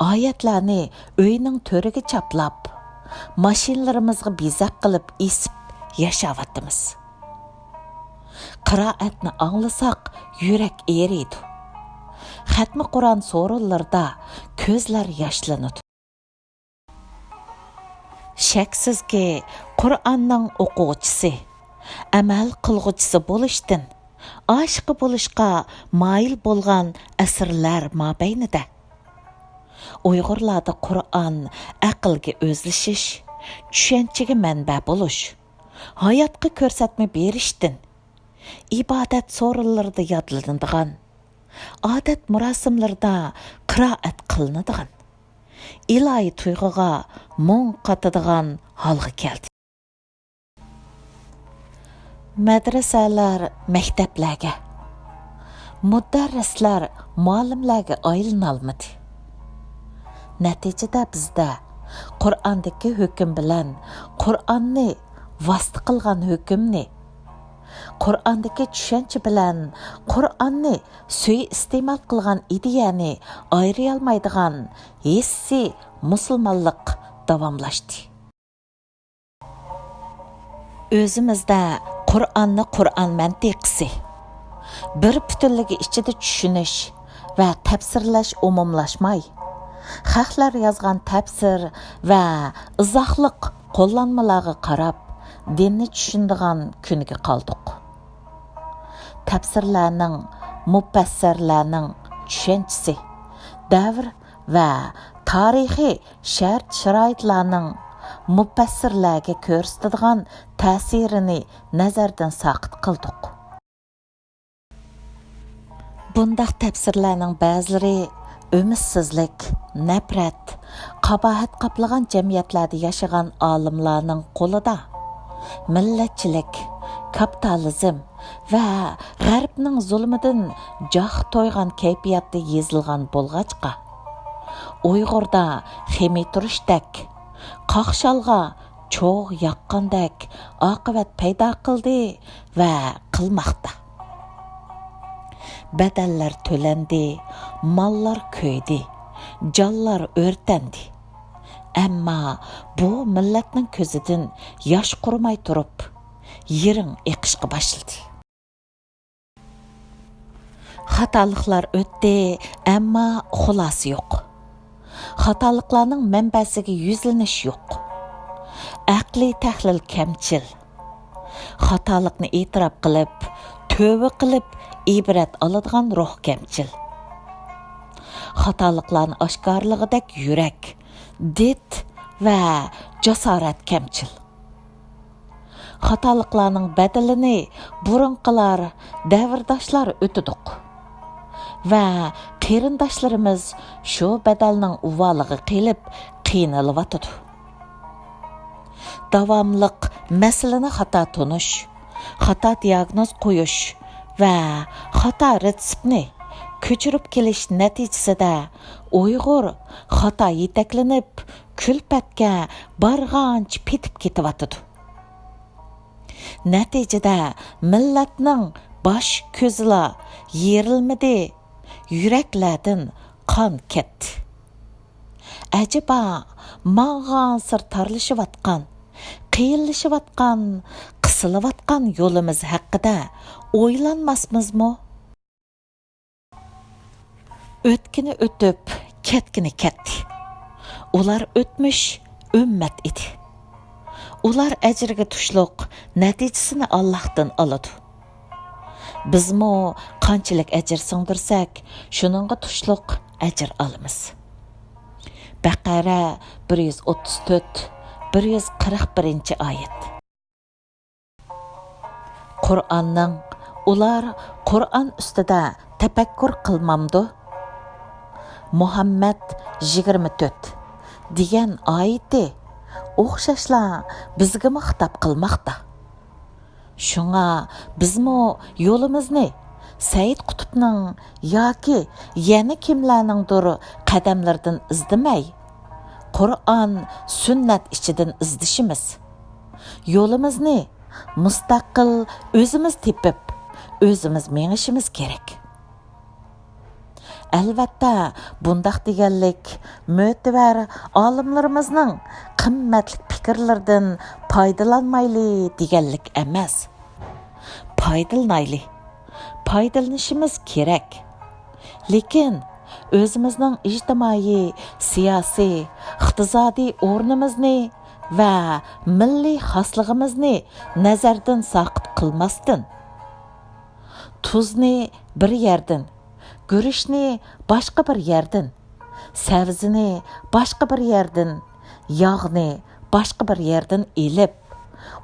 ئايەتلەرنى ئۆينىڭ تۆرىگە چاپلاپ، ماشىنىلىرىمىزغا بېزەك قىلىپ ئېسىپ ياشاۋاتىمىز. قىرائەتنى ئاڭلىساق يۈرەك ئېرىيدۇ. خەتمە قۇرئان سورۇنلىرىدا كۆزلەر ياشلىنىدۇ. شەكسىزكى، قۇرئاننىڭ ئوقۇغۇچىسى، ئەمەل قىلغۇچىسى بولۇشتىن، ئاشىقى بولۇشقا مايىل بولغان ئەسىرلەر مابەينىدە، ئۇيغۇرلاردا قۇرئان ئەقىلگە ئۆزلىشىش، چۈشەنچىگە مەنبە بولۇش، ھاياتقا كۆرسەتمە بېرىشتىن، ئىبادەت سورۇنلىرىدا يادلىنىدىغان، ئادەت مۇراسىملىرىدا قىرائەت قىلىنىدىغان، ئىلاھىي تۇيغۇغا مۇڭ قاتىدىغان ھالغا كەلدى. مەدرىسەلەر مەكتەپلەرگە، مۇدەررىسلەر مۇئەللىملەرگە ئايلىنالمىدى. نەتىجىدە بىزدە قۇرئاندىكى ھۆكۈم بىلەن قۇرئاننى ۋاسىتە قىلغان ھۆكۈمنى، قۇرئاندىكى چۈشەنچە بىلەن قۇرئاننى سۇيىئىستېمال قىلغان ئىدىيەنى ئايرىيالمايدىغان ھېسسىي مۇسۇلمانلىق داۋاملاشتى. ئۆزىمىزدە قۇرئاننى قۇرئان مەنتىقىسى، بىر پۈتۈنلۈكى ئىچىدە چۈشىنىش ۋە تەپسىرلەش ئومۇملاشماي، خەقلەر يازغان تەپسىر ۋە ئىزاھلىق قوللانمىلارغا قاراپ دىننى چۈشىنىدىغان كۈنگە قالدۇق. تەپسىرلەرنىڭ، مۇپەسسىرلەرنىڭ چۈشەنچىسى، دەۋر ۋە تارىخىي شەرت-شارائىتلارنىڭ مۇپەسسىرلەرگە كۆرسىتىدىغان تەسىرىنى نەزەردىن ساقىت قىلدۇق. بۇنداق تەپسىرلەرنىڭ بەزىلىرى ئۈمىدسىزلىك، نەپرەت، قاباھەت قاپلىغان جەمئىيەتلەردە ياشىغان ئالىملارنىڭ قولىدا، مىللەتچىلىك، كاپىتالىزم ۋە غەربنىڭ زۇلۇمىدىن جاھ تويغان كەيپىياتتا يېزىلغان بولغاچقا، ئۇيغۇردا خېمىر تۇرۇشتەك، قاقشالغا چوغ ياققاندەك ئاقىۋەت پەيدا قىلدى ۋە قىلماقتا. بەدەللەر تۆلەندى، ماللار كۆيدى، جانلار ئۆرتەندى. ئەمما بۇ مىللەتنىڭ كۆزىدىن ياش قۇرۇماي تۇرۇپ، يىرىڭ ئېقىشقا باشلىدى. خاتالىقلار ئۆتتى، ئەمما خۇلاسە يوق. خاتالىقلارنىڭ مەنبەسىگە يۈزلىنىش يوق. ئەقلىي تەھلىل كەمچىل. خاتالىقنى ئېتىراپ قىلىپ، تۆۋە قىلىپ ئىبرەت ئالىدىغان روھ كەمچىل. خاتالىقلارنى ئاشكارىلىغۇدەك يۈرەك، دىت ۋە جاسارەت كەمچىل. خاتالىقلارنىڭ بەدىلىنى بۇرۇنقىلار، دەۋرداشلار ئۆتىدۇق. ۋە قېرىنداشلىرىمىز شۇ بەدەلنىڭ ئۇۋالىغا قېلىپ قىينىلىۋاتىدۇ. داۋاملىق مەسىلىنى خاتا تونۇش، خاتا دىياگنوز قويۇش ۋە خاتا رېتسېپنى كۆچۈرۈپ كېلىش نەتىجىسىدە ئۇيغۇر خاتا يېتەكلىنىپ، كۈلپەتكە بارغانچە پېتىپ كېتىۋاتىدۇ. نەتىجىدە مىللەتنىڭ باش كۆزىلا يېرىلمىدى، يۈرەكلەردىن قان كەتتى. ئەجەبا، ماڭغانسېرى تارلىشىۋاتقان، قىيىنلىشىۋاتقان، قىسىلىۋاتقان يولىمىز ھەققىدە ئويلانماسمىزمۇ؟ ئۆتكىنى ئۆتۈپ، كەتكىنى كەتتى. ئۇلار ئۆتمۈش ئۈممەت ئىدى. ئۇلار ئەجرىگە تۇشلۇق نەتىجىسىنى ئاللاھتىن ئالىدۇ. بىزمۇ قانچىلىك ئەجىر سىڭدۈرسەك، شۇنىڭغا تۇشلۇق ئەجىر ئالىمىز. بەقەرە بىر يۈز ئوتتۇز تۆت، بىر يۈز قىرىق بىرىنچى ئايەت. قۇرئاننىڭ، ئۇلار قۇرئان ئۈستىدە تەپەككۇر قىلمامدۇ؟ مۇھەممەد يىگىرمە تۆت دېگەن ئايىتى ئوخشاشلا بىزگىمۇ خىتاب قىلماقتا. شۇڭا بىزمۇ يولىمىزنى سەئىد قۇتۇپنىڭ ياكى يەنە كىملەرنىڭدۇر قەدەملىرىدىن ئىزدىمەي، قۇرئان، سۈننەت ئىچىدىن ئىزدىشىمىز، يولىمىزنى مۇستەقىل ئۆزىمىز تېپىپ، ئۆزىمىز مېڭىشىمىز كېرەك. ئەلۋەتتە، بۇنداق دېگەنلىك مۆتىۋەر ئالىملىرىمىزنىڭ قىممەتلىك پىكىرلىرىدىن پايدىلانمايلى دېگەنلىك ئەمەس. پايدىلىنايلى. پايدىلىنىشىمىز كېرەك. لېكىن ئۆزىمىزنىڭ ئىجتىمائىي، سىياسىي، ئىقتىسادىي ئورنىمىزنى ۋە مىللىي خاسلىقىمىزنى نەزەردىن ساقىت قىلماستىن، تۇزنى بىر يەردىن، گۈرۈچنى باشقا بىر يەردىن، سەۋزىنى باشقا بىر يەردىن، ياغنى باشقا بىر يەردىن ئېلىپ،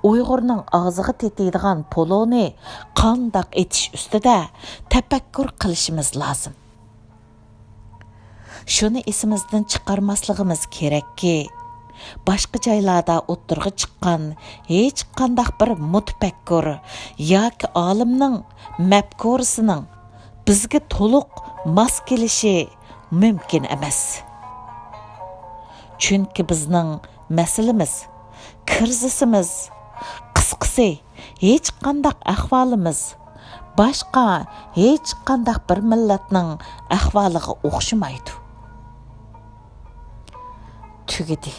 ئۇيغۇرنىڭ ئاغزىغا تېتىيدىغان پولۇنى قانداق ئېتىش ئۈستىدە تەپەككۇر قىلىشىمىز لازىم. شۇنى ئېسىمىزدىن چىقارماسلىقىمىز كېرەككى، باشقا جايلاردا ئوتتۇرىغا چىققان ھېچقانداق بىر مۇتەپەككۇر ياكى ئالىمنىڭ مەپكۇرىسىنىڭ بىزگە تولۇق ماس كېلىشى مۇمكىن ئەمەس. چۈنكى بىزنىڭ مەسىلىمىز، كىرىزىسىمىز، قىسقىسى، ھېچقانداق ئەھۋالىمىز باشقا ھېچقانداق بىر مىللەتنىڭ ئەھۋالىغا ئوخشىمايدۇ. تۈگىدى.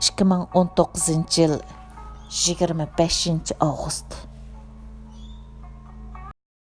ئىككى مىڭ ئون توققۇزىنچى يىل يىگىرمە بەشىنچى ئاۋغۇست.